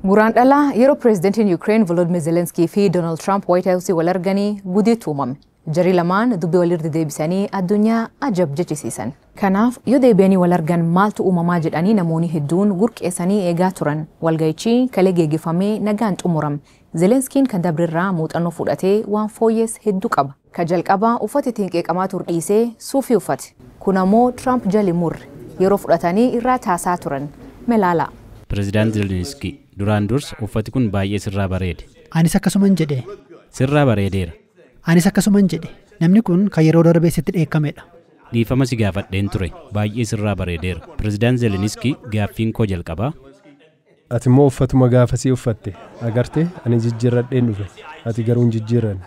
Guraandhalaa yeroo pireezidantiin Yuukireen Volodymyr Zelenskii fi Doonaald Tiraamp Waayit Haawusii wal arganii gudiitu uumame. Jarri lamaan dubbii walirra deebisanii addunyaa ajab jechisiisan. Kanaaf yoo deebi'anii wal argan maaltu uumamaa jedhanii namoonni hedduun gurqeessanii eegaa turan. Walga'ichi kalee geeggeeffamee nagaan xumurame. Zelenskiin kan dabrirraa muuxannoo fudhatee waan fooyyes hedduu qaba. Ka jalqabaa uffata ittiin qeeqamaa ture dhiisee suufii uffate. Kun ammoo Tiraamp jali murre. Yeroo fudhatanii irraa taasaa turan. Melaala. Pireezidaant Zelenskii, duraan dursa uffati kun baay'ee sirraa bareede. Anis akkasuman jedhe. Sirraa bareedeera. Anis akkasuman jedhe. Namni kun kan yeroo darbee sitti dheekkamedha. Dhiifama si gaafadheen ture. Baay'ee sirraa bareedeera. Pireezidaant Zelenskii, gaaffiin koo jalqabaa. Ati immoo uffatuma gaafasii uffatte. Agartee, ani jijjiirradheen dhufe. Ati garuu hin jijjiirranne.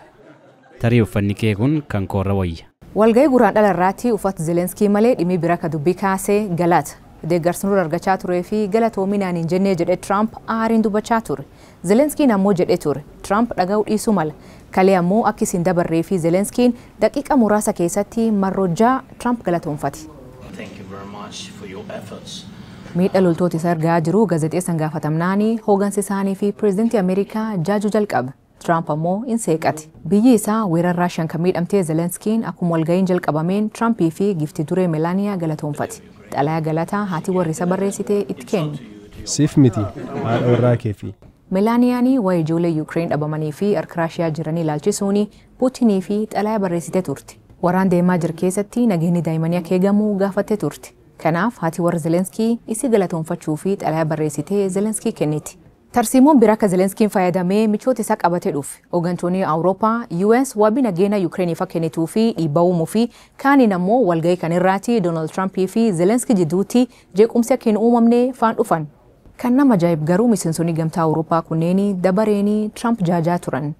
Tarii uffanni kee kun kan koorra wayya. Walga'ii guraandhala irraatti uffata Zelenskii malee dhimmi bira ka dubbii kaasee galata. Deeggarsa nurra argachaa turee fi galatoominaan hin jennee jedhe Tiraamp aariin dubbachaa ture. Zelenskiin ammoo jedhee ture. Tiraamp dhaga'uu dhiisuu mala. Kalee ammoo akka isin dabarree fi Zelenskiin daqiiqa muraasa keessatti marrojaa Tiraamp galatoonfate. Thank you very much for your efforts. Miidha loltoota isa argaa jiru gaazexeessan gaafatamnaanii hoogansa isaanii fi pireezidantii Ameerikaa jaajuu jalqabe. Tiraamp ammoo in seeqate. Biyyi isaa weerara Raashiyaan kan miidhamtee Zelenskiin akkuma walga'iin jalqabameen Tiraampii fi gifti duree Melaaniyaa galatoonfate. Xalayaa galataa haati warri isa barreessite itti kenne. Siif miti, haadha warraa keefi. Melaaniyaan waa'ee ijoollee Yuukireen dhabamanii fi harka Raashiyaa jiranii ilaalchisuun Puutinii fi xalayaa barreessite turte. Waraan deemaa jiru keessatti nageenyi daa'immanii akka eegamu gaafattee turte. Kanaaf haati warra Zelenskii isii galatoonfachuu fi xalayaa barreessitee Zelenskii kenniti. Tarsiimoon biraa akka Zelenskiin fayyadamee michoota isaa qabatee dhufe. Hooggantoonni Awurooppaa US wabii nageenya Yukireeniif akka kennituu fi dhiibbaa uumuu fi kaaniin ammoo walga'ii kan irraatti Doonaald Tiraampii fi Zelenskii jidduutti jeequmsi akka hin uumamne faan dhufan. Kan nama ajaa'ib garuu miseensonni gamtaa Awurooppaa kunneen dabareenii Tiraamp jaajaa turan.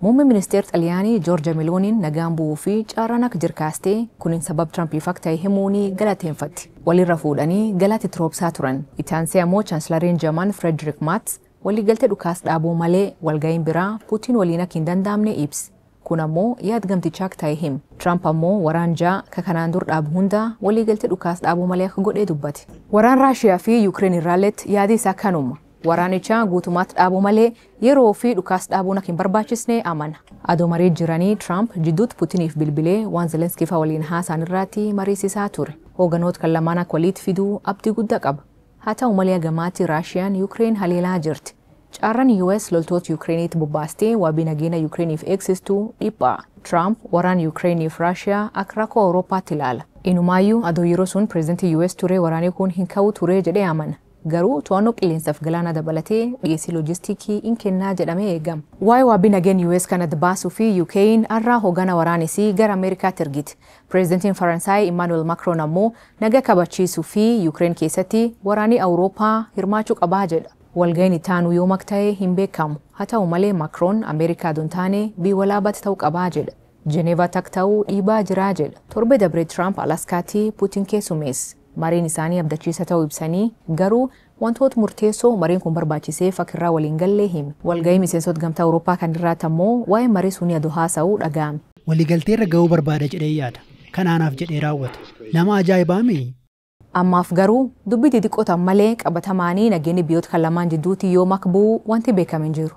Muummeen ministeera Xaliyaanii Joorja Melooniin nagaan bu'uu fi carraan akka jirkaastee kunin sabab Tiraampiif akka ta'e himuun galateeffatti. Walirra fuudhanii galata itti turan. Itti aansee ammoo chaansilariin Jarman Frederick Merz waliigaltee dhukaas dhaabuu malee walga'iin biraa Puutiin waliin akka hin danda'amne ibse. Kun ammoo yaad gamtichaa akka ta'e hime. Tiraamp ammoo waraan ja'a ka kanaan dur dhaabu hunda waliigaltee dhukaas dhaabuu malee akka godhee dubbate. Waraan Raashiyaa fi Yuukireen irraalletti yaadi isaa kanuma. Waraanicha guutummaatti dhaabuu malee yeroo fi dhukaas dhaabuun akka hin barbaachisne amana. Adoo marii jiranii Tiraamp jidduutti Puutiniif bilbilee waan Zelenskii fa'aa waliin haasa'an irratti mariisisaa ture. Hoogganoota kan lamaan akka walitti fiduu abdii guddaa qaba. Haa ta'u malee gamaatti Raashiyaan Yuukireen haleelaa jirti. Carraan US loltoota Yuukireeniitti bobbaastee wabii nageenya Yuukireeniif eegsistuu dhiphaa. Tiraamp waraan Yuukireeniif Raashiyaa akka rakkoo Awurooppaatti ilaala. Inumaayyuu adoo yeroo sun pireezidantii US ture waraanni kun hin ka'u ture jedhee amana. Garuu to'annoo qilleensaaf galaana dabalatee dhiyeessii loojistiikii in kennaa jedhamee eegama. Waa'ee wabii nageenya US kana baasuu fi UK'n har'aa hoogana waraanisii gara Ameerikaatti ergiti. Pireezidantiin Faransaay Imaanuel Macron ammoo naga kabachiisuu fi Yuukireen keessatti waraanni Awurooppaa hirmaachuu qabaa jedha. Walga'iin itti aanu yoom akka ta'e hin beekamu. Haa ta'u malee Macron Ameerikaa adoo hin taane biyya walaabatti ta'uu qabaa jedha. Jeneevaatti akka ta'u dhiibaa jiraa jedha. Torbee dabree Tiraamp Alaskaatti Puutiin keessummeesse. Mariin isaanii abdachiisa ta'uu ibsanii garuu wantoota murteessoo mariin kun barbaachiseef akka irraa waliin gallee hime. Walga'ii miseensota gamtaa Awurooppaa kan irraatti ammoo waa'ee marii sunii adoo haasa'uu dhaga'ame. Waliigaltee irra ga'uu barbaada jedhee yaada. Kanaanaaf jedhee raawwata. Nama ajaa'ibaami. Ammaaf garuu dubbii xixiqqoo malee qabatamaanii nageenyi biyyoota kan lamaan jidduutti yoom akka bu'u wanti beekame hin jiru.